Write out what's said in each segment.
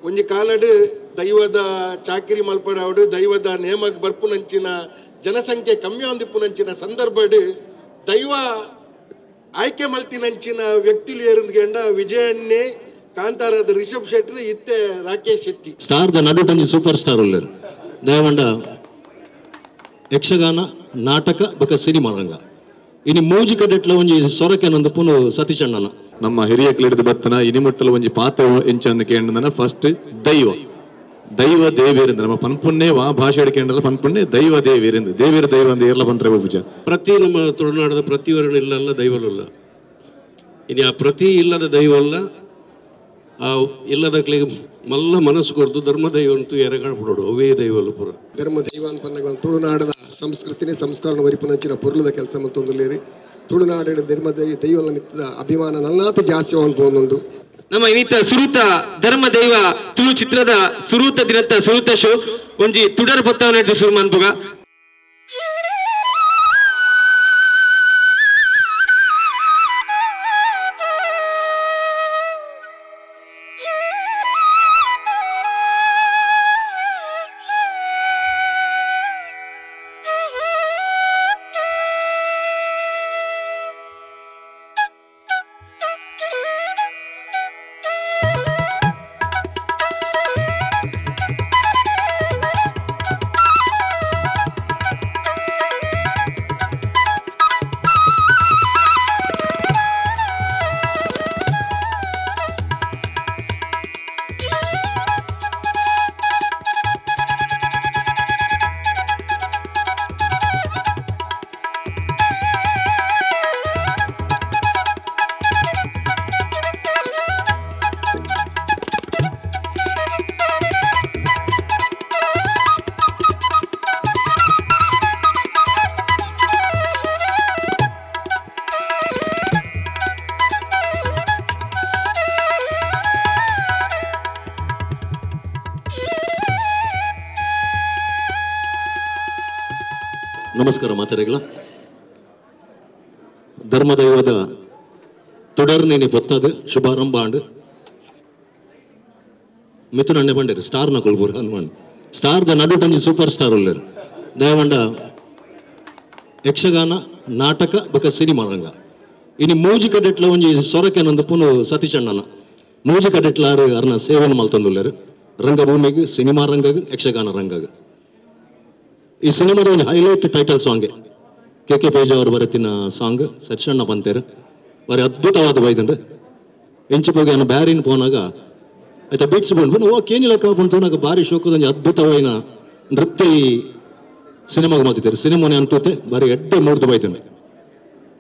ಒಂಜಿ ಕಾಲಡ್ ದೈವದ ಚಾಕಿರಿ ಮಲ್ಪಡಾವಡು ದೈವದ ನೇಮಗ್ ಬರ್ಪುನಂಚಿನ ಜನಸಂಖ್ಯೆ ಕಮ್ಮಿ ಆಂದಿಪ್ಪುನಂಚಿನ ಸಂದರ್ಭಡ್ ದೈವ ಆಯ್ಕೆ ಮಲ್ತಿನಂಚಿನ ವ್ಯಕ್ತಿಲು ಏರುಂದ್ಗೆಂಡ ವಿಜಯಣ್ಣೆ ಕಾಂತಾರದ ರಿಷಬ್ ಶೆಟ್ಟಿ ಇತ್ತೆ ರಾಕೇಶ್ ಶೆಟ್ಟಿ ಸ್ಟಾರ್ the ನಡುಟಂಜಿ ಸೂಪರ್ ಸ್ಟಾರ್ ಉಲ್ಲೇರು ದಯವಂಡ ಯಕ್ಷಗಾನ ನಾಟಕ ಬೊಕ ಸಿನಿಮಾ ರಂಗ ಇನಿ ಮೂಜಿ ಕಡೆಟ್ಲ ಒಂಜಿ ಸೊರಕೆನೊಂದು ಪುನು ಸತೀಶಣ್ಣನ ನಮ್ಮ ಹಿರಿಯ ಕ್ಲಿಡಿದ ಬತ್ತನ ಇನಿಮುಟ್ಟಲ ಒಂಜಿ ಪಾತ್ರ ಎಂಚಂದು ಕೇಂದ್ರ ಫಸ್ಟ್ ದೈವ ದೈವ ದೇವಿರಿಂದ ನಮ್ಮ ಪನ್ಪುನ್ನೇ ವಾ ಭಾಷೆ ಕೇಂದ್ರ ಪನ್ಪುನ್ನೇ ದೈವ ದೇವಿರಿಂದ ದೇವಿರ ದೈವ ಅಂತ ಏರ್ಲ ಪನ್ರೆ ಪೂಜೆ ಪ್ರತಿ ನಮ್ಮ ತುಳುನಾಡದ ಪ್ರತಿಯೊರನು ಇಲ್ಲಲ್ಲ ದೈವಲಲ್ಲ ಇನ್ನು ಆ ಪ್ರತಿ ಇಲ್ಲದ ದೈವಲ್ಲ ಆ ಇಲ್ಲದಕ್ಲಿಗೆ ಮಲ್ಲ ಮನಸ್ಸು ಕೊಡ್ತು ಧರ್ಮ ದೈವ ಅಂತೂ ಎರಗಾಡ್ ಬಿಡೋಡು ಅವೇ ದೈವಲ್ಲ ಪೂರ ಧರ್ಮ ದೈವ ಅಂತ ತುಳುನಾಡದ ಸಂಸ್ಕೃತಿನೇ ಸಂಸ್ಕರಣ ವರಿಪುನಂಚಿನ ಪೊರ್ಲದ ಕೆಲಸ ಮತ್ತೊಂದು ತುಳುನಾಡಿನ ಧರ್ಮ ದೈವಲ ಮಿತ್ತದ ಅಭಿಮಾನ ನಲ್ಲಾತ ಜಾಸ್ತಿ ಒಂದುಂಡು. ನಮ್ಮ ಇನ್ನಿತ ಸುರೂತ ಧರ್ಮ ದೈವ ತುಳು ಚಿತ್ರದ ಸುರೂತ ದಿನತ್ತ ಸುರೂತ ಶೋ ಒಂಜಿ ತುಡರ್ ಪತ್ತವನ ಸುರು ಮನ್ಪುಗ. ನಮಸ್ಕಾರ ಮಾತಾಡಿಗಳ ಧರ್ಮದೈವದ ತುಡರ್ನೇನಿ ಪೊತ್ತದು ಶುಭಾರಂಭ ಆಂಡ್ ಮಿಥುನ ಅಣ್ಣೆ ಬಂಡೇರು ಸ್ಟಾರ್ ನಕೊಳ್ಬೂರು ಹನುಮಾನ್ ಸ್ಟಾರ್ the ನಡುಟಂಜಿ ಸೂಪರ್ ಸ್ಟಾರ್ ಉಲ್ಲೇರು ದಯವಂಡ ಯಕ್ಷಗಾನ ನಾಟಕ ಬೊಕ ಸಿನಿಮಾ ರಂಗ ಇನಿ ಮೂಜಿ ಕಡೆಟ್ಲ ಒಂಜಿ ಸೊರಕೆನೊಂದು ಪುನು ಸತೀಶಣ್ಣನ ಮೂಜಿ ಕಡೆಟ್ಲಾರು ಅರ್ನ ಸೇವೆಯನ್ನು ಮಲ್ತಂದುಲ್ಲೇರು ರಂಗಭೂಮಿಗೆ ಸಿನಿಮಾ ರಂಗಗ್ ಯಕ್ಷಗಾನ ರಂಗಗ್. ಈ ಸಿನಿಮಾದ ಒಂದು highlight title song K K Peja ಅವರು ಬರತ್ತಿನ ಸಾಂಗ್ ಸತೀಶಣ್ಣ ಪಂತೇರು ಬಾರಿ ಅದ್ಭುತವಾದ ಬೈದಂಡು ಎಂಚಿಪೋಗಿ ಅನ್ನ ಬ್ಯಾರಿನ ಪೋನಾಗ ಆಯ್ತಾ ಬೀಟ್ಸ್ ಬಂದು ಓ ಕೇನಿಲಕ್ಕ ಬಂತು ಬಾರಿ ಶೋಕದ ಅದ್ಭುತವಾದ ನೃತ್ಯ ಈ ಸಿನಿಮಾಗೆ ಮಾಡ್ತಿದ್ದಾರೆ. ಸಿನಿಮಾನೇ ಅಂತೂತೆ ಬಾರಿ ಎಡ್ಡೆ ಮೂಡ್ದು ಬೈದಂಡೆ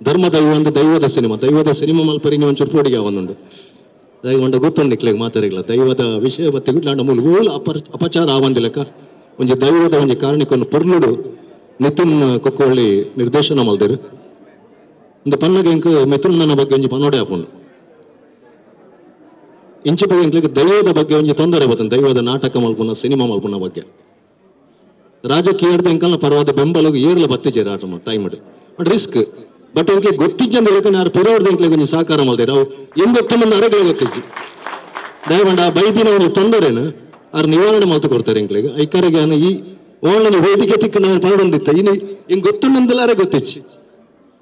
ಧರ್ಮ ದೈವ ಅಂದ್ರೆ ದೈವದ ಸಿನಿಮಾ ದೈವದ ಸಿನಿಮಾ ಮಲ್ಪರಿ ನೀವು ಒಂಚೂರು ಪೋಡಿಗೆ ಒಂದುಂಡು ದೈವಂಡ ಗೊತ್ತುಂಡು ನಿಕ್ಲೆಗ್ ಮಾತಾಡಿಲ್ಲ ದೈವದ ವಿಷಯ ಬತ್ತಿ ಗುಡ್ಲಾಂಡ ಮೂಲ ಓಲ್ ಅಪಚಾರ ಆವಂದಿಲಕ್ಕ ಒಂಜಿ ದೈವದ ಒಂಜಿ ಕಾರಣಕ್ಕೊಂದು ಪೊರ್ಲುಡು ನಿತಿನ್ ಕೊಕ್ಕೋಳ್ಳಿ ನಿರ್ದೇಶನ ಮಲ್ದೇರು ಒಂದು ಪನ್ನಗ ಇಂಕ್ ಮಿಥುನ್ ನನ್ನ ಬಗ್ಗೆ ಒಂಜಿ ಪನ್ನೋಡೆ ಆಪುಂಡು ಇಂಚಿ ಬಗ್ಗೆ ಇಂಕ್ಲಿಗೆ ದೈವದ ಬಗ್ಗೆ ಒಂಜಿ ತೊಂದರೆ ಬರ್ತದೆ ದೈವದ ನಾಟಕ ಮಲ್ಪುನ ಸಿನಿಮಾ ಮಲ್ಪುನ ಬಗ್ಗೆ ರಾಜಕೀಯದ ಇಂಕಲ್ನ ಪರವಾದ ಬೆಂಬಲಗು ಏರ್ಲ ಬತ್ತಿಜೇರು ಆಟ ಟೈಮ್ ಬಟ್ ರಿಸ್ಕ್ ಬಟ್ ಇಂಕ್ಲಿಗೆ ಗೊತ್ತಿಜ್ಜಂದ ಲೆಕ್ಕ ಯಾರು ಪಿರೋಡ್ದ ಇಂಕ್ಲಿಗೆ ಒಂಜಿ ಸಹಕಾರ ಮಲ್ದೇರು ಅವು ಹೆಂಗ್ ಗೊತ್ತು ಅರೆಗೆ ಗೊತ್ತಿಜ್ಜಿ ದಯವಂಡ ಆ ಬೈದಿನ ಒಂದು ತೊಂದರೆನು ಆರು ನಿವಾರಣೆ ಮಲ್ತು ಕೊಡ್ತಾರೆ ಎಂಕ್ಲಿಗೆ ಐಕಾರಿಗೆ ಈ ಓಣ್ಲೊಂದು ವೇದಿಕೆ ತಿಕ್ಕ ನಾನು ಪರಡೊಂದಿತ್ತ ಇನ್ನು ಹಿಂಗೆ ಗೊತ್ತುಂಡಂದಲಾರೆ ಗೊತ್ತಿಚ್ಚಿ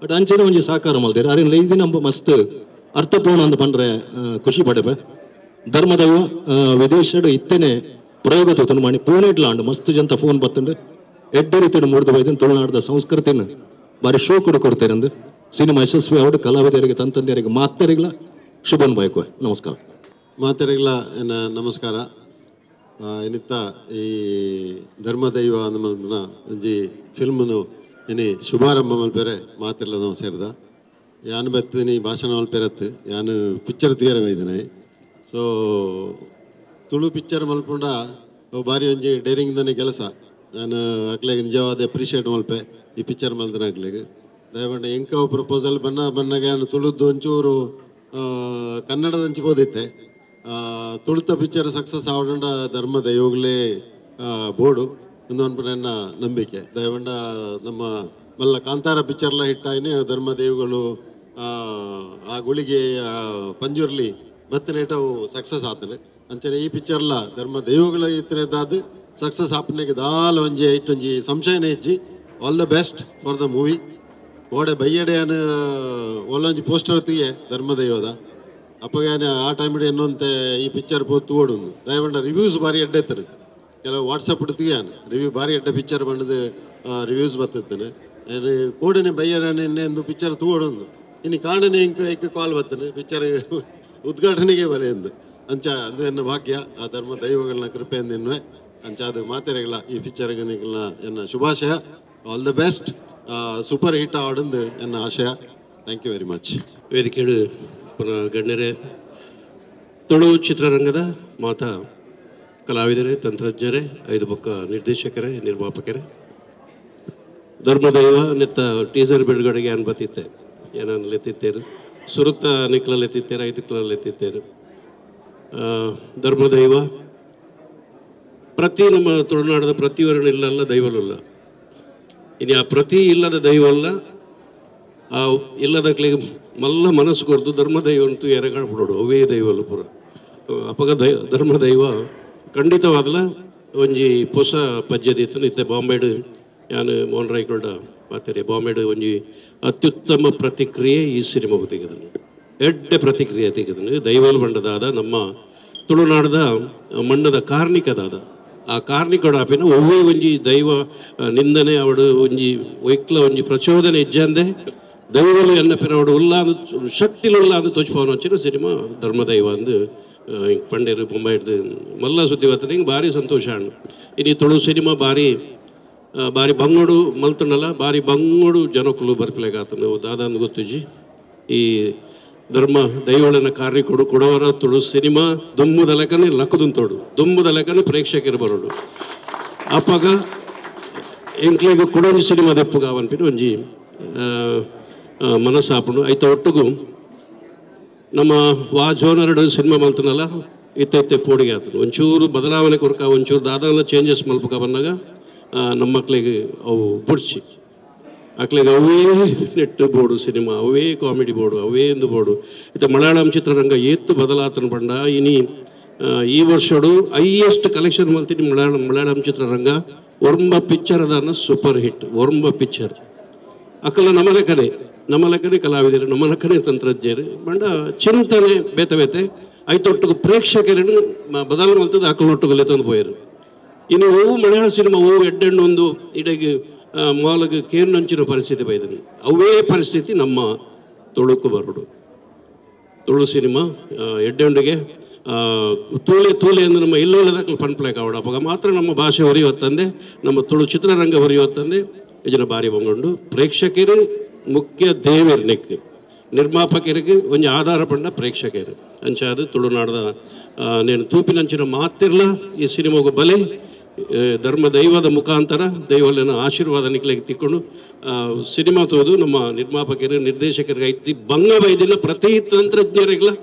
ಬಟ್ ಅಂಚೆನೆ ಒಂಜಿ ಸಹಕಾರ ಮಲ್ತೇರು ಅರಿನ ಇದು ನಮ್ಮ ಮಸ್ತ್ ಅರ್ಥಪೂರ್ಣ ಅಂತ ಪಂಡ್ರೆ ಖುಷಿ ಪಡೆಪೆ ಧರ್ಮದೈವ ವಿದೇಶಡು ಇತ್ತನೆ ಪ್ರಯೋಗ ತೋತನು ಮಾಡಿ ಪೂನೆಟ್ಲಾಂಡು ಮಸ್ತ್ ಜಂತ ಫೋನ್ ಬತ್ತಂಡು ಎಡ್ಡೆ ರೀತಿಯ ಮೂಡ್ದು ಬೈದನ್ ತುಳುನಾಡದ ಸಂಸ್ಕೃತಿನ ಬಾರಿ ಶೋ ಕೊಡು ಕೊಡ್ತಾರೆ ಅಂದು ಸಿನಿಮಾ ಯಶಸ್ವಿ ಅವರು ಕಲಾವಿದರಿಗೆ ತಂತಂದಿಯರಿಗೆ ಮಾತರಿಗಳ ಶುಭನ್ ಬಯಕುವೆ. ನಮಸ್ಕಾರ ಮಾತರಿಗಳ ನಮಸ್ಕಾರ. ಇನ್ನಿತ್ತ ಈ ಧರ್ಮದೈವ ನಮ್ಮ ಒಂಜಿ ಫಿಲ್ಮ್ನು ಇನಿ ಶುಭಾರಂಭ ಮಲ್ಪೆರೆ ಮಾತಿರ್ಲ ನಾವು ಸೇರಿದ ಯಾನು ಬತ್ತೀನಿ ಭಾಷಣ ಮಲ್ಪೆರತ್ತು ಯಾನು ಪಿಕ್ಚರ್ ತುಯರೆ ಬೈದಿನಿ. ಸೊ ತುಳು ಪಿಕ್ಚರ್ ಮಲ್ಪುಂಡ ಭಾರಿ ಒಂಜಿ ಡೇರಿಂಗ್ದನೆ ಕೆಲಸ ನಾನು ಅಕ್ಲೆಗೆ ನಿಜವಾದ ಅಪ್ರಿಷಿಯೇಟ್ ಮಲ್ಪೆ ಈ ಪಿಕ್ಚರ್ ಮಲ್ದನ ಅಕ್ಲೆಗೆ ದಯವಂಡ ಎಂಕವು ಪ್ರಪೋಸಲ್ ಬನ್ನ ಬನ್ನಾಗ ಯಾನು ತುಳುದ್ದು ಒಂಚೂರು ಕನ್ನಡದಂಚಿ ಬೋದಿತ್ತೆ ತುಳುತ ಪಿಕ್ಚರ್ ಸಕ್ಸಸ್ ಆವಡಂಡ ಧರ್ಮ ದೈವಗಳೇ ಬೋರ್ಡು ಒಂದು ನನ್ನ ನಂಬಿಕೆ. ದಯವಂಡ ನಮ್ಮ ಮಲ್ಲ ಕಾಂತಾರ ಪಿಕ್ಚರ್ಲ ಹಿಟ್ಟಾಯಿನಿ ಧರ್ಮ ದೇವಗಳು ಆ ಗುಳಿಗೆ ಪಂಜುರ್ಲಿ ಬತ್ತನೇಟವು ಸಕ್ಸಸ್ ಆತನೆ. ಅಂಚನೆ ಈ ಪಿಕ್ಚರ್ಲ ಧರ್ಮ ದೈವಗಳ ಇತ್ತನೇದಾದ ಸಕ್ಸಸ್ ಆಪನೆಗೆ ದಾಲ ಒಂಜಿ ಐಟ್ ಒಂಜಿ ಸಂಶಯನೇ ಇಜ್ಜಿ. All the best for the movie. ಓಡೆ ಬೈಯಡೆ ಅನ್ ಒಲ್ಲೊಂಜಿ ಪೋಸ್ಟರ್ ತುಯ್ಯೆ ಧರ್ಮದೈವದ ಅಪ್ಪಗಾನೆ ಆ ಟೈಮ್ ಇನ್ನೊಂತೆ ಈ ಪಿಕ್ಚರ್ ಪೋ ತೂವಡೊಂದು ದಯವಂಡ ರಿವ್ಯೂಸ್ ಭಾರಿ ಎಡ್ಡೆ ಇತ್ತು. ಕೆಲವು ವಾಟ್ಸಪ್ ತುಯ್ಯಾನ ರಿವ್ಯೂ ಭಾರಿ ಎಡ್ಡೆ ಪಿಕ್ಚರ್ ಬಂಡದು ರಿವ್ಯೂಸ್ ಬತ್ತಿದ್ದಾನೆ. ಕೋಡನೆ ಬೈಯಡನೆ ಇನ್ನೊಂದು ಪಿಕ್ಚರ್ ತೂವಡೊಂದು ಇನ್ನು ಕಾಣನೆ ಇಂಕ ಐಕ್ ಕಾಲ್ ಬತ್ತಾನೆ ಪಿಕ್ಚರ್ ಉದ್ಘಾಟನೆಗೆ ಬಲೆ ಎಂದು ಅಂಚ ಅಂದು ಎನ್ನ ಭಾಗ್ಯ ಆ ಧರ್ಮ ದೈವಗಳನ್ನ ಕೃಪೆಯಿಂದ ಎನ್ನುವೆ ಅಂಚ ಅದು ಮಾತೆರೆಗಳ ಈ ಪಿಕ್ಚರ್ಗೆ ಎನ್ನ ಶುಭಾಶಯ. All the best, super hit ಆಡಂದು ಎನ್ನ ಆಶಯ. Thank you very much. ವೇದಿಕೆಡು ಪುನಃ ಗಣ್ಯರೇ, ತುಳು ಚಿತ್ರರಂಗದ ಮಾತಾ ಕಲಾವಿದರೇ, ತಂತ್ರಜ್ಞರೇ, ಐದು ಪಕ್ಕ ನಿರ್ದೇಶಕರೇ, ನಿರ್ಮಾಪಕರೇ, ಧರ್ಮದೈವ ನೆತ್ತ ಟೀಸರ್ ಬಿಡುಗಡೆಗೆ ಅನ್ಬತ್ತಿತ್ತೆ ಏನನ್ನು ಎತ್ತಿತ್ತೇರು ಸುರುತ್ತ ನಿಕ್ಲಲ್ಲಿ ಎತ್ತಿತ್ತೇರು ಐದು ಎತ್ತಿತ್ತೇರು. ಧರ್ಮದೈವ ಪ್ರತಿ ನಮ್ಮ ತುಳುನಾಡದ ಪ್ರತಿಯೊರನು ಇಲ್ಲಲ್ಲ ದೈವಲಲ್ಲ. ಇನ್ನು ಆ ಪ್ರತಿ ಇಲ್ಲದ ದೈವಲ್ಲ ಆ ಇಲ್ಲದಕ್ಲಿಗೆ ಮಲ್ಲ ಮನಸ್ಸು ಕೊಡ್ದು ಧರ್ಮದೈವ ಅಂತೂ ಎರಗಾಡ್ ಬಿಡೋಡು ಅವೇ ದೈವಲ್ಲ ಪೂರ ಅಪಗ ಧರ್ಮದೈವ ಖಂಡಿತವಾದಲ ಒಂಜಿ ಪೊಸ ಪದ್ಯದಿತ್ತು. ಇತ್ತೆ ಬಾಂಬೆಡು ಯಾನು ಮೋಹನ್ ರಾಯ್ಕೊಂಡ ಪಾತೆರೆ ಬಾಂಬೆಡು ಒಂಜಿ ಅತ್ಯುತ್ತಮ ಪ್ರತಿಕ್ರಿಯೆ ಈ ಸಿನಿಮಾಗೂ ತೆಗೆದನು, ಎಡ್ಡೆ ಪ್ರತಿಕ್ರಿಯೆ ತೆಗೆದನು. ದೈವಲ್ ಬಂಡದಾದ ನಮ್ಮ ತುಳುನಾಡದ ಮಣ್ಣದ ಕಾರ್ಣಿಕದಾದ ಆ ಕಾರ್ಣಿಕಡಾಪಿನ ಒವ್ವೇ ಒಂಜಿ ದೈವ ನಿಂದನೆ ಅವಡು ಒಂಜಿ ಒಯ್ಕ್ಲ ಒಂಜಿ ಪ್ರಚೋದನೆ ಇಜ್ಜಂದೆ ದೈವಲು ಎನ್ನಪಿನ ಅವಡು ಉಲ್ಲ ಶಕ್ತಿಲುಲ್ಲ ಅಂದು ತೋಚ್ಪವನ వచ్చిన ಸಿನಿಮಾ ಧರ್ಮದೈವ ಅಂದು ಪಂಡೇರು ಬೊಂಬೈ ಹಿಡ್ದು ಮಲ್ಲ ಸುದ್ದಿ ಬರ್ತದೆ. ಹಿಂಗೆ ಭಾರಿ ಸಂತೋಷ ಅಣ್ಣ. ಇನ್ನು ತುಳು ಸಿನಿಮಾ ಭಾರಿ ಭಾರಿ ಬಂಗೋಡು ಮಲ್ತನಲ್ಲ ಭಾರಿ ಬಂಗೋಡು ಜನಕ್ಕಲು ಬರ್ಪಲೇಗಾತಂದು ದಾದ ಅಂದು ಗೊತ್ತುಜಿ. ಈ ಧರ್ಮ ದೈವಳನ ಕಾರ್ಯ ಕೊಡು ಕೊಡವರ ತುಳು ಸಿನಿಮಾ ದುಮ್ಮುದ ಲೆಕ್ಕನೆ ಲಕ್ಕದುಂತೋಡು ದುಮ್ಮುದ ಲೆಕ್ಕನೆ ಪ್ರೇಕ್ಷಕರು ಬರೋಡು ಅಪ್ಪಗ ಎಂಕ್ಲೆಗ್ ಕೊಡೊಂಜಿ ಸಿನಿಮಾ ದೆಪ್ಪುಗ ಅವನ್ಪಿನ ಒಂಜಿ ಮನಸ್ಸಾಪುಂಡು. ಐತ ಒಟ್ಟುಗು ನಮ್ಮ ವಾ ಜೋನರಡು ಸಿನಿಮಾ ಮಲ್ತನಲ್ಲ ಇತ್ತ ಇತ್ತೆ ಪೋಡಿಗೆ ಆತನು ಒಂಚೂರು ಬದಲಾವಣೆ ಕೊರ್ಕ ಒಂಚೂರು ದಾದಾಲ ಚೇಂಜಸ್ ಮಲ್ಪಕ ಬಂದಾಗ ನಮ್ಮ ಮಕ್ಳಿಗೆ ಅವು ಬುಡ್ಚಿ ಅಕ್ಲೆಗೆ ಅವೇ ನೆಟ್ ಬೋರ್ಡು ಸಿನಿಮಾ ಅವೇ ಕಾಮಿಡಿ ಬೋರ್ಡು ಅವೇ ಎಂದು ಬೋರ್ಡು. ಇತ್ತ ಮಲಯಾಳಂ ಚಿತ್ರರಂಗ ಏತ್ತು ಬದಲಾತನ ಬಂಡ ಇನಿ ಈ ವರ್ಷಡು ಹೈಯೆಸ್ಟ್ ಕಲೆಕ್ಷನ್ ಮಲ್ತೀನಿ ಮಲಯಾಳಂ ಚಿತ್ರರಂಗ ಒರ್ಂಬ ಪಿಕ್ಚರ್ ಅದನ್ನು ಸೂಪರ್ ಹಿಟ್ ಒರ್ಂಬ ಪಿಕ್ಚರ್. ಅಕ್ಕಲ ನಮಲಕನೆ ನಮಲಕನೆ ಕಲಾವಿದರು ನಮಲಕನೆ ತಂತ್ರಜ್ಞರು ಬಂಡ ಚಿಂತನೆ ಬೇತೆ ಬೇತೆ ಐತೊಟ್ಟಿಗೆ ಪ್ರೇಕ್ಷಕರನ್ನು ಬದಲು ಮಲ್ತದ ಅಕ್ಕಲೊಟ್ಟಿಗೆ ಲೆತ್ತೊಂದು ಪೋಯರು. ಇನ್ನು ಓವು ಮಲಯಾಳ ಸಿನಿಮಾ ಓವು ಎಡ್ಡೆಣ್ಣು ಒಂದು ಇಡಗೆ ಮಾಲಗ ಕೇರ್ನಂಚಿನ ಪರಿಸ್ಥಿತಿ ಬೈದನು ಅವೇ ಪರಿಸ್ಥಿತಿ ನಮ್ಮ ತುಳುಕು ಬರೋಡು. ತುಳು ಸಿನಿಮಾ ಎಡ್ಡೆಂಡಿಗೆ ತೂಲೆ ತೂಲೆ ಅಂದ್ರೆ ನಮ್ಮ ಇಲ್ಲದಾಕಲು ಪನ್ಪ್ಲೇಕ್ ಆವಡ ಅವಾಗ ಮಾತ್ರ ನಮ್ಮ ಭಾಷೆ ಹೊರೆಯುತ್ತಂದೆ ನಮ್ಮ ತುಳು ಚಿತ್ರರಂಗ ಹೊರೆಯುತ್ತಂದೆ ಯಜನ ಬಾರಿ ಬಂಗೊಂಡು ಪ್ರೇಕ್ಷಕರು ಮುಖ್ಯ ದೇವರ್ನಿಕ್ ನಿರ್ಮಾಪಕರಿಗೆ ಒಂಜಿ ಆಧಾರ ಪಂಡ ಪ್ರೇಕ್ಷಕರು ಅಂಚಾದ ತುಳುನಾಡದ ನೇನು ತೂಪಿನಂಚಿನ ಮಾತಿರ್ಲ ಈ ಸಿನಿಮಾಗೂ ಬಲೆ ಧರ್ಮ ದೈವದ ಮುಖಾಂತರ ದೈವಲಿನ ಆಶೀರ್ವಾದ ನಿಕ್ಲೆಗೆ ತಿಕ್ಕೊಂಡು ಸಿನಿಮಾ ತೋದು ನಮ್ಮ ನಿರ್ಮಾಪಕರು ನಿರ್ದೇಶಕರಿಗೆ ಐತಿ ಬಂಗ ಬೈದಿನ ಪ್ರತಿ ತಂತ್ರಜ್ಞರಿಗೆಲ್ಲ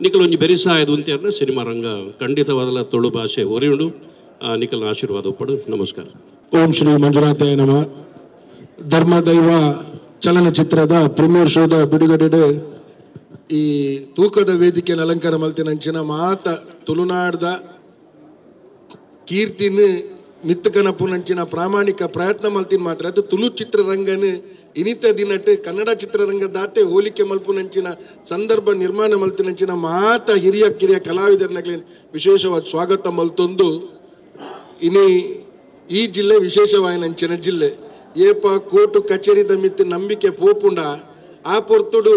ನಿಖಲೊಂಜಿ ಬೆರಿಸಾಯದು ಅಂತ ಸಿನಿಮಾ ರಂಗ ಖಂಡಿತವಾದಲ ತುಳು ಭಾಷೆ ಒರಿಯುಂಡು ನಿಖಲ್ನ ಆಶೀರ್ವಾದ ಒಪ್ಪಡು. ನಮಸ್ಕಾರ. ಓಂ ಶ್ರೀ ಮಂಜುನಾಥಾಯ ನಮಃ. ಧರ್ಮದೈವ ಚಲನಚಿತ್ರದ ಪ್ರೀಮಿಯರ್ ಶೋದ ಬಿಡುಗಡೆ ಈ ತೂಕದ ವೇದಿಕೆಯನ್ನು ಅಲಂಕಾರ ಮಲ್ತಿನಂಚಿನ ಮಾತ ತುಳುನಾಡ್ದ ಕೀರ್ತಿನ ಮಿತ್ತಕನಪುನಂಚಿನ ಪ್ರಾಮಾಣಿಕ ಪ್ರಯತ್ನ ಮಲ್ತಿನ ಮಾತ್ರ ಅದು ತುಳು ಚಿತ್ರರಂಗನ ಇನಿತ ದಿನಟ್ಟು ಕನ್ನಡ ಚಿತ್ರರಂಗದಾತೆ ಹೋಲಿಕೆ ಮಲ್ಪುನಂಚಿನ ಸಂದರ್ಭ ನಿರ್ಮಾಣ ಮಲ್ತಿನಂಚಿನ ಮಾತ ಹಿರಿಯ ಕಿರಿಯ ಕಲಾವಿದರನ್ನ ವಿಶೇಷವಾದ ಸ್ವಾಗತ ಮಲ್ತೊಂದು ಇನಿ ಈ ಜಿಲ್ಲೆ ವಿಶೇಷವಾಯಿನಂಚಿನ ಜಿಲ್ಲೆ ಏಪ ಕೋಟು ಕಚೇರಿದ ಮಿತ್ತು ನಂಬಿಕೆ ಪೋಪುಂಡ ಆ ಪೊರ್ತುಡು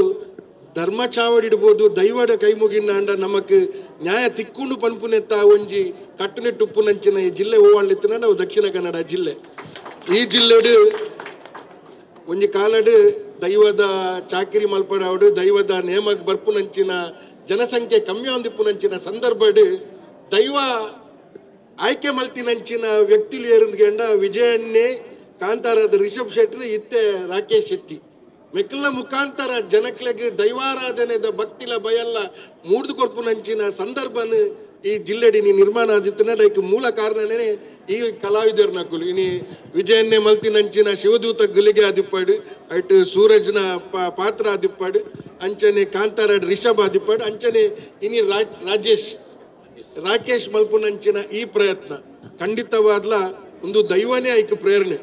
ಧರ್ಮ ಚಾವಡಿಡ್ಬೋದು ದೈವಡ ಕೈ ಮುಗಿನಾಂಡ ನಮಕ್ ನ್ಯಾಯ ತಿಕ್ಕೊಂಡು ಪನ್ಪುನೆತ್ತ ಒಂಜಿ ಕಟ್ಟುನಿಟ್ಟುಪ್ಪುನಂಚಿನ ಈ ಜಿಲ್ಲೆ ಹೂವಾಳ್ಳಿತ್ತಿನ ನಾವು ದಕ್ಷಿಣ ಕನ್ನಡ ಜಿಲ್ಲೆ. ಈ ಜಿಲ್ಲೆಡು ಒಂಜಿ ಕಾಲಡು ದೈವದ ಚಾಕಿರಿ ಮಲ್ಪಡಾವಡು ದೈವದ ನೇಮಕ್ ಬರ್ಪುನಂಚಿನ ಜನಸಂಖ್ಯೆ ಕಮ್ಮಿ ಒಂದಿಪ್ಪುನಂಚಿನ ಸಂದರ್ಭಡು ದೈವ ಆಯ್ಕೆ ಮಲ್ತಿನಂಚಿನ ವ್ಯಕ್ತಿಲು ಏರುಂದ್ಗೆಂಡ ವಿಜಯಣ್ಣೆ ಕಾಂತಾರದ ರಿಷಬ್ ಶೆಟ್ಟಿ ಇತ್ತೆ ರಾಕೇಶ್ ಶೆಟ್ಟಿ ಮೆಕ್ಕಲ್ನ ಮುಖಾಂತರ ಜನಕ್ಲೆಗ್ ದೈವಾರಾಧನೆದ ಭಕ್ತಿಲ ಭಯಲ್ಲ ಮೂಡ್ದು ಕೊರ್ಪುನಂಚಿನ ಸಂದರ್ಭನ ಈ ಜಿಲ್ಲೆಡಿ ನೀ ನಿರ್ಮಾಣ ಆದಿತ್ತನ ಡೈಕ್ ಮೂಲ ಕಾರಣನೇ ಈ ಕಲಾವಿದರು ನಕುಲು ಇನಿ ವಿಜಯನ್ನೇ ಮಲ್ತಿನಂಚಿನ ಶಿವದೂತ ಗುಲಿಗೆ ಆದಿಪ್ಪಾಡು ಐಟ್ ಸೂರಜ್ನ ಪಾತ್ರ ಆದಿಪ್ಪಾಡು ಅಂಚನೆ ಕಾಂತಾರ ರಿಷಬ್ ಆದಿಪ್ಪಾಡು ಅಂಚನೆ ಇನಿ ರಾಜೇಶ್ Rakesh ಮಲ್ಪುನಂಚಿನ ಈ ಪ್ರಯತ್ನ ಖಂಡಿತವಾದ್ಲ ಒಂದು ದೈವನೇ ಐಕ್ ಪ್ರೇರಣೆ,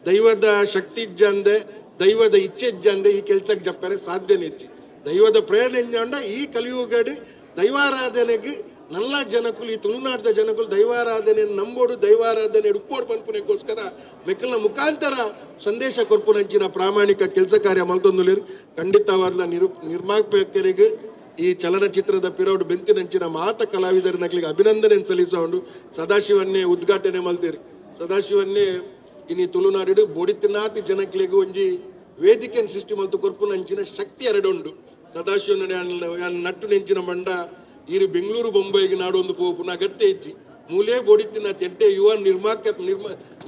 ದೈವದ ಶಕ್ತಿ ಇಜ್ಜಂದೆ ದೈವದ ಇಚ್ಛೆ ಇಜ್ಜಂದೆ ಈ ಕೆಲಸಕ್ಕೆ ಜಪ್ಪರೆ ಸಾಧ್ಯನೇ ಹೆಚ್ಚಿ. ದೈವದ ಪ್ರೇರಣೆ ಇಂಜಾಂಡ ಈ ಕಲಿಯುಗಡು ದೈವಾರಾಧನೆಗೆ ನಲ್ಲ ಜನಕುಲು ಈ ತುಳುನಾಡದ ಜನಕುಲು ದೈವಾರಾಧನೆ ನಂಬೋಡು ದೈವಾರಾಧನೆ ಉಪ್ಪೋಡು ಪನ್ಪುನೆಗೋಸ್ಕರ ಮೆಕ್ಕಲ್ನ ಮುಖಾಂತರ ಸಂದೇಶ ಕೊರ್ಪುನಂಚಿನ ಪ್ರಾಮಾಣಿಕ ಕೆಲಸ ಕಾರ್ಯ ಮಲ್ತೊಂದುಲೇರು. ಖಂಡಿತವಾದ ನಿರ್ಮಾಪಕರಿಗೆ ಈ ಚಲನಚಿತ್ರದ ಪಿರೌಡ್ ಬೆಂತಿನಂಚಿನ ಮಾತ ಕಲಾವಿದರ ನಕಲಿಗೆ ಅಭಿನಂದನೆ ಸಲ್ಲಿಸೋಂಡು ಸದಾಶಿವನ್ನೇ ಉದ್ಘಾಟನೆ ಮಲ್ತೀರಿ. ಸದಾಶಿವನ್ನೇ ಇನಿ ತುಳುನಾಡು ಬೋಡಿತಿನಾತಿ ಜನಕ್ಲಿಗೆ ಒಂಜಿ ವೇದಿಕೆಯನ್ನು ಸೃಷ್ಟಿ ಮಲ್ತು ಕೊರ್ಪುನಂಚಿನ ಶಕ್ತಿ ಎರಡುಂಡು. ಸದಾಶಿವನ ನಟ್ಟು ನೆಂಚಿನ ಬಂಡ ಈರು ಬೆಂಗಳೂರು ಬೊಂಬೈಗೆ ನಾಡು ಒಂದು ಪೋಪುನ ಅಗತ್ಯ ಇಜ್ಜಿ ಮೂಲೆ ಬೋಡಿತಿನ ತೆಡ್ಡೆ ಯುವ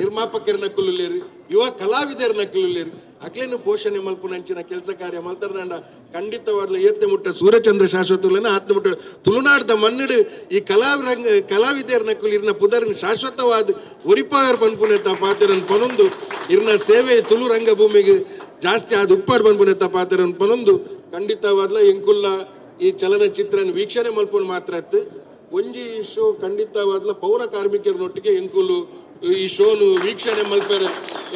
ನಿರ್ಮಾಪಕರ ನಕಲುಲ್ಲೇರು, ಯುವ ಕಲಾವಿದರ ನಕಲುಲ್ಲೇರು, ಅಕ್ಲೇನು ಪೋಷಣೆ ಮಲ್ಪುನಂಚಿನ ಕೆಲಸ ಕಾರ್ಯ ಮಲ್ತರ್ನಂಡ ಖಂಡಿತವಾಗ್ಲ ಏತ್ತೆ ಮುಟ್ಟ ಸೂರ್ಯಚಂದ್ರ ಶಾಶ್ವತುಲನ ಆತ್ಮ ಮುಟ್ಟ ತುಳುನಾಡ್ದ ಮಣ್ಣಡು ಈ ಕಲಾವಿದರ ನಕಲು ಇರ್ನ ಪುದರ್ನ ಶಾಶ್ವತವಾದ ಒರಿಪಾಯರ್ ಪನ್ಪುನೆತ್ತ ಪಾತ್ರನ್ ಪನೊಂದು ಇರ್ನ ಸೇವೆ ತುಳು ರಂಗಭೂಮಿಗೆ ಜಾಸ್ತಿ ಆದ ಉಪ್ಪಾಡು ಪನ್ಪುನೆತ್ತ ಪಾತ್ರನ್ ಪನೊಂದು ಖಂಡಿತವಾದ್ಲ ಎಂಕುಲ್ಲ ಈ ಚಲನಚಿತ್ರನ ವೀಕ್ಷಣೆ ಮಲ್ಪುನ ಮಾತ್ರ ಅತ್ತು ಒಂಜಿ ಶೋ ಖಂಡಿತವಾದ್ಲ ಪೌರ ಕಾರ್ಮಿಕರನೊಟ್ಟಿಗೆ ಎಂಕುಲು ಈ ಶೋನು ವೀಕ್ಷಣೆ ಮಲ್ಪೆರೆ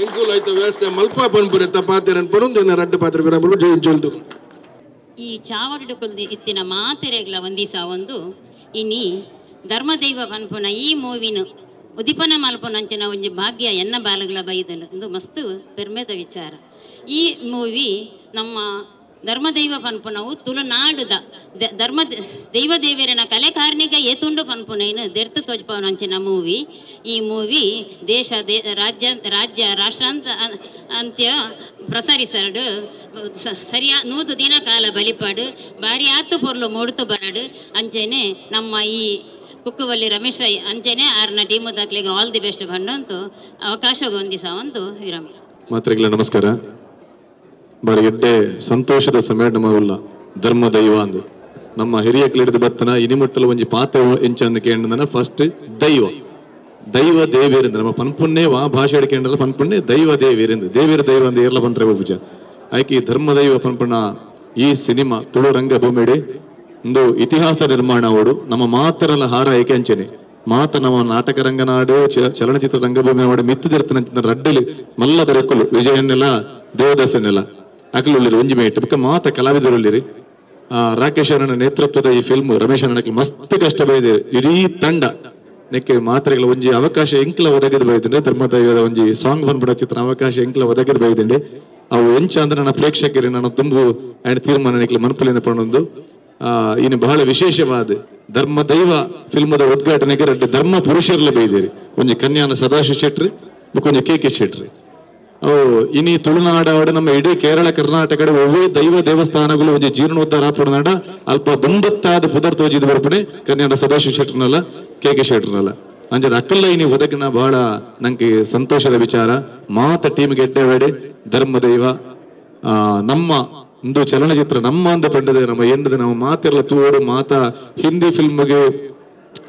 ಎಂಕುಲು ಆಯ್ತು ವ್ಯವಸ್ಥೆ ಮಲ್ಪ ಪನ್ಪುನೆತ್ತ ಪಾತ್ರನ್ ಪನೊಂದು ಎನ್ನ ರಡ್ಡು ಪಾತ್ರ ವಿರಾಮ ಜೈ ಜೋಲ್ದು. ಈ ಚಾವಡಿಡು ಕೊಲ್ದಿ ಇತ್ತಿನ ಮಾತೆರೆಗ್ಲ ಒಂದಿಸ ಒಂದು ಇನಿ ಧರ್ಮದೈವ ಪನ್ಪುನ ಈ ಮೂವಿನ ಉದಿಪನ ಮಲ್ಪುನಂಚಿನ ಒಂಜಿ ಭಾಗ್ಯ ಎನ್ನ ಬಾಲಗಳ ಬೈದನು ಒಂದು ಮಸ್ತು ಪೆರ್ಮೆದ ವಿಚಾರ. ಈ ಮೂವಿ ನಮ್ಮ ಧರ್ಮದೈವ ಪನ್ಪುನವು ತುಳುನಾಡುದ ಧರ್ಮ ದೈವ ದೇವರನ ಕಲೆ ಕಾರ್ಣಿಕ ಏತುಂಡು ಪನ್ಪುನೈನು ದೆರ್ತು ತೋಜ್ಪವನಂಚಿನ ಮೂವಿ. ಈ ಮೂವಿ ದೇಶ ರಾಜ್ಯ ರಾಜ್ಯ ರಾಷ್ಟ್ರಾಂತ ಅಂತ್ಯ ಪ್ರಸರಿಸಡು ಸರಿಯಾ 100 ದಿನ ಕಾಲ ಬಲಿಪಾಡು ಬಾರಿ ಆತು ಪೊರ್ಲು ಮೂಡುತು ಬರಡು. ಅಂಚೆನೆ ನಮ್ಮ ಈ ಕುಕ್ಕುವಲ್ಲಿ ರಮೇಶ್ ರೈ ಅಂಚೆನೆ ಆರ್ನ ಟೀಮು ದಾಖಲೆಗೆ all the best ಬಂಡಂತು ಅವಕಾಶಗೊಂದಿಸ ಒಂದು ವಿರಮಿಸ. ಮಾತ್ರೆಗಳ ನಮಸ್ಕಾರ. ಬಾರಿ ಎಡ್ಡೆ ಸಂತೋಷದ ಸಮಯ ನಮ್ಮ ಧರ್ಮ ದೈವ ಅಂದು ನಮ್ಮ ಹಿರಿಯ ಕ್ಲಿಡಿದ ಬತ್ತನ ಇನಿಮುಟ್ಟಲು ಒಂಜಿ ಪಾತ್ರ ಎಂಚಂದು ಕೇಂದ್ರ ಫಸ್ಟ್ ದೈವ ದೈವ ದೇವಿರಿಂದ ನಮ್ಮ ಪನ್ಪುನ್ನೇ ವಾ ಭಾಷೆ ಕೇಂದ್ರ ಪನ್ಪುನ್ನೇ ದೈವ ದೇವಿರಿಂದ ದೇವಿರ ದೈವ ಅಂದ ಏರ್ಲ ಪನ್ರೆ ಪೂಜೆ ಆಯ್ಕೆ ಧರ್ಮದೈವ ಪನ್ಪುನ ಈ ಸಿನಿಮಾ ತುಳು ರಂಗಭೂಮಿಡಿ ಒಂದು ಇತಿಹಾಸ ನಿರ್ಮಾಣ ಅವಡು ನಮ್ಮ ಮಾತರಲ್ಲ ಹಾರ ಏಕೆ ಅಂಚನೆ ಮಾತ ನಮ್ಮ ನಾಟಕ ರಂಗನಾಡು ಚಲನಚಿತ್ರ ರಂಗಭೂಮಿ ಮಾಡು ಮಿತ್ತದಿರ್ತನ ರಡ್ಡಲಿ ಮಲ್ಲದ ರೆಕ್ಕಲು ವಿಜಯನ್ನೆಲ್ಲ ದೇವದಾಸನ್ನೆಲ್ಲ ಅಕಲುಳ್ಳಿರಿ ಒಂಜಿ ಮೇಟ್ ಬೊಕ್ಕ ಮಾತ ಕಲಾವಿದರುಳ್ಳಿರಿ. ರಾಕೇಶ್ ಅವರ ನೇತೃತ್ವದ ಈ ಫಿಲ್ಮ್ ರಮೇಶ್ ಅಣ್ಣಕ್ಕೆ ಮಸ್ತ್ ಕಷ್ಟ ಬೈದಿರಿ ಇಡೀ ತಂಡ ನೆಕ್ಕೆ ಮಾತ್ರೆಗಳ ಒಂಜಿ ಅವಕಾಶ ಎಂಕ್ಲ ಒದಗದು ಬೈದಿಂಡೆ ಧರ್ಮದೈವದ ಒಂಜಿ ಸಾಂಗ್ ಬಂದ್ಬಿಡ ಚಿತ್ರ ಅವಕಾಶ ಎಂಕ್ಲ ಒದಗದು ಬೈದಿಂಡೆ ಅವು ಎಂಚ ಅಂದ್ರೆ ನನ್ನ ಪ್ರೇಕ್ಷಕರಿ ನನ್ನ ತುಂಬು ಅಂಡ್ ತೀರ್ಮಾನ ನೆಕ್ಲ ಮನಪುಲಿಂದ ಪಣೊಂದು ಇನ್ನು ಬಹಳ ವಿಶೇಷವಾದ ಧರ್ಮದೈವ ಫಿಲ್ಮದ ಉದ್ಘಾಟನೆಗೆ ರಡ್ಡು ಧರ್ಮ ಪುರುಷರ್ಲ ಬೈದಿರಿ ಒಂಜಿ ಕನ್ಯಾನ ಸದಾಶಿವ ಶೆಟ್ರಿ ಬೊಕ್ಕ ಕೆ ಕೆ ಶೆಟ್ರಿ. ಅವು ಇನಿ ತುಳುನಾಡಾಡ ನಮ್ಮ ಇಡೀ ಕೇರಳ ಕರ್ನಾಟಕ ಒವ್ವೇ ದೈವ ದೇವಸ್ಥಾನಗಳು ಒಂಜಿ ಜೀರ್ಣೋದ್ಧಾರ ಆಪುಡನಾಡ ಅಲ್ಪ ದುಂಬತ್ತಾದ ಪುದರ್ ತೋಜಿದ ಬರ್ಪಣೆ ಕನ್ಯಾನ ಸದಾಶಿವ ಶೆಟ್ರನಲ್ಲ ಕೆ ಕೆ ಶೆಟ್ರನಲ್ಲ ಅಂಜದ ಅಕ್ಕಲ್ಲ ಇನಿ ಒದಗಿನ ಬಹಳ ನಂಗೆ ಸಂತೋಷದ ವಿಚಾರ. ಮಾತ ಟೀಮ್ಗೆ ಎಡ್ಡೆ ಬೇಡಿ ಧರ್ಮದೈವ ನಮ್ಮ ಒಂದು ಚಲನಚಿತ್ರ ನಮ್ಮ ಅಂದ ಪಂಡದೆ ನಮ್ಮ ಎಂಡದ ನಮ್ಮ ಮಾತೆಲ್ಲ ತೋಡು ಮಾತ ಹಿಂದಿ ಫಿಲ್ಮ್ಗೆ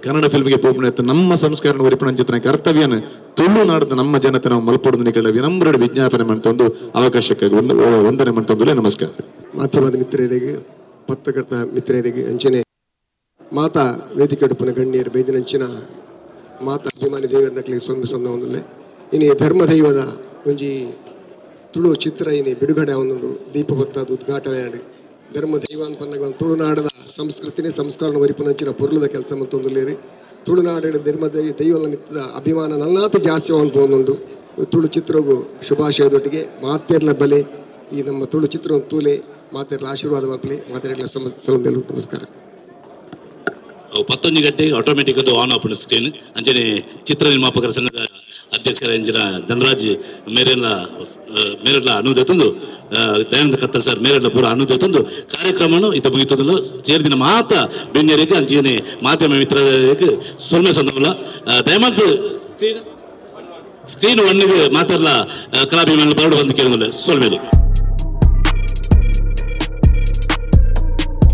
ಕನ್ನಡ ಫಿಲ್ಮ್ಗೆ ಪೋಪಣೆ ನಮ್ಮ ಸಂಸ್ಕರಣ ಒರಿಪಣ ಚಿತ್ರ ಕರ್ತವ್ಯನ ತುಳುನಾಡದ ನಮ್ಮ ಜನತೆ ನಾವು ಮಲ್ಪೊಡದು ನಿಕಳ ವಿನಮ್ರ ವಿಜ್ಞಾಪನೆ ಮಾಡ್ತೊಂದು ಅವಕಾಶಕ್ಕಾಗಿ ವಂದನೆ ಮಾಡ್ತೊಂದು ನಮಸ್ಕಾರ. ಮಾಧ್ಯಮದ ಮಿತ್ರರಿಗೆ ಪತ್ರಕರ್ತ ಮಿತ್ರರಿಗೆ ಅಂಚನೆ ಮಾತಾ ವೇದಿಕೆ ಉಡುಪನ ಗಣ್ಯರು ಬೈದಿನಂಚಿನ ಮಾತಾ ಅಭಿಮಾನಿ ದೇವರ ನಕಲಿಗೆ ಸೊನ್ನೆ ಸೊನ್ನೆ ಇನಿ ಧರ್ಮದೈವದ ಒಂಜಿ ತುಳು ಚಿತ್ರ ಇನಿ ಬಿಡುಗಡೆ ಒಂದೊಂದು ದೀಪ ಹೊತ್ತಾದ ಉದ್ಘಾಟನೆ ಆಡಿ ಧರ್ಮ ದೈವ ಅಂತ ತುಳುನಾಡದ ಸಂಸ್ಕೃತಿನೇ ಸಂಸ್ಕಾರನ ಒರಿಪುನಂಚಿನ ಪೊರ್ಲದ ಕೆಲಸ ಮತ್ತೊಂದುಲ್ಲೇರಿ ತುಳುನಾಡಿನ ಧರ್ಮ ದೈವದ ಮಿತ್ತದ ಅಭಿಮಾನ ನಲ್ನಾತ ಜಾಸ್ತಿ ಒಂದೊಂದು ತುಳು ಚಿತ್ರಗೂ ಶುಭಾಶಯದೊಟ್ಟಿಗೆ ಮಾತೇರ್ಲ ಬಲೆ ಈ ನಮ್ಮ ತುಳು ಚಿತ್ರ ತೂಲೆ ಮಾತೇರ್ಲ ಆಶೀರ್ವಾದ ಮಕ್ಕಳೇ ಮಾತೇರ್ಲ ಸೊಲ್ಮೆಲು ನಮಸ್ಕಾರ. 11 ಗಂಟೆಗೆ ಆಟೋಮೆಟಿಕ್ ಅದು ಆನ್ ಆಪುಂಡು ಸ್ಕ್ರೀನ್. ಅಂಚನೆ ಚಿತ್ರ ನಿರ್ಮಾಪಕರ ಸಂಘದ ಅಧ್ಯಕ್ಷರ ಇಂಜಿನ ಧನರಾಜ್ ಮೇರೆಲ್ಲ ಮೇರೆಲ್ಲ ಅನುದತ್ತೊಂದು ದಯಾನಂದ ಕತ್ತಲ್ ಸರ್ ಮೇರೆಲ್ಲ ಪೂರ ಅನುದತ್ತೊಂದು ಕಾರ್ಯಕ್ರಮನು ಇತ ಮುಗಿತದಲ್ಲ ಸೇರಿದಿನ ಮಾತ ಬೆಣ್ಣೆರಿಗೆ ಅಂಚನೆ ಮಾಧ್ಯಮ ಮಿತ್ರರಿಗೆ ಸೊಲ್ಮೆ ಸಂದವಲ್ಲ ದಯಮಾಡ್ದು ಸ್ಕ್ರೀನ್ ಒನ್ನಿಗೆ ಮಾತಾಡಲ ಕಲಾಭಿಮಾನಿ ಬರಡು ಬಂದು ಕೇಳಿದ್ರೆ ಸೊಲ್ಮೇಲೆ.